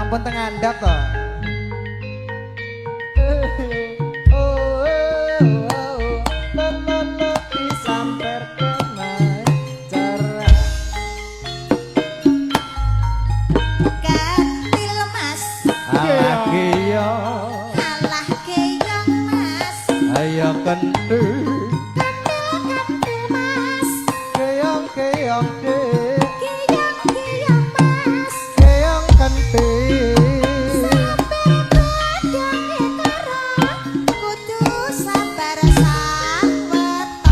Ampun teng andhap to. Oh, oh, oh, lo, lo, lo, disamper kemacara. Kentil Mas. Alah geyong. Alah geyong Mas. Ayo kentil. Kentil kentil Mas. Geyong geyong dek. Geyong geyong Mas. Geyong kentil. Sampai badane kara kudu sabar sawetara.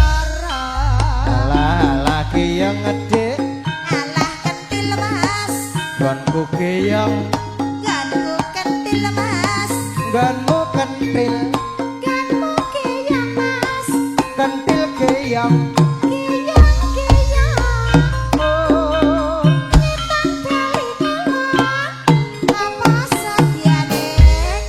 Alah alah geyong ngedek. Alah kentil Mas. Gonku geyong. Ganku kentil Mas. Gonmu kentil. Ganmu geyong Mas. Kentil geyong. Geyong geyong. Oh. Ngetang bali kulon apa sediane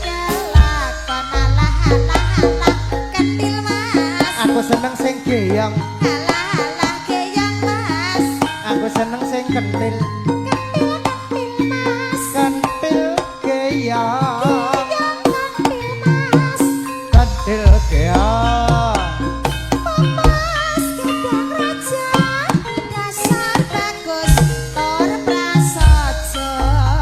kelakon. Alah alah alah kentil Mas. Aku seneng sing geyong. Alah alah geyong Mas. Aku seneng sing kentil. Kentil kentil Mas. Kentil geyong. Geyong kentil Mas. Kentil geyong. Mas Gedang Raja dasar bagus tur prasaja.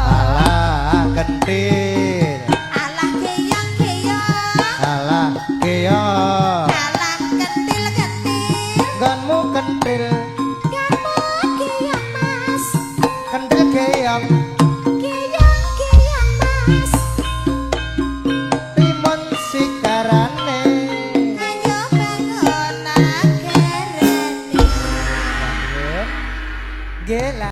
Alah kentil. Alah geyong geyong. Alah geyong. Alah kentil kentil. Gonmu kentil. Ganmu geyong Mas. Kentil geyong.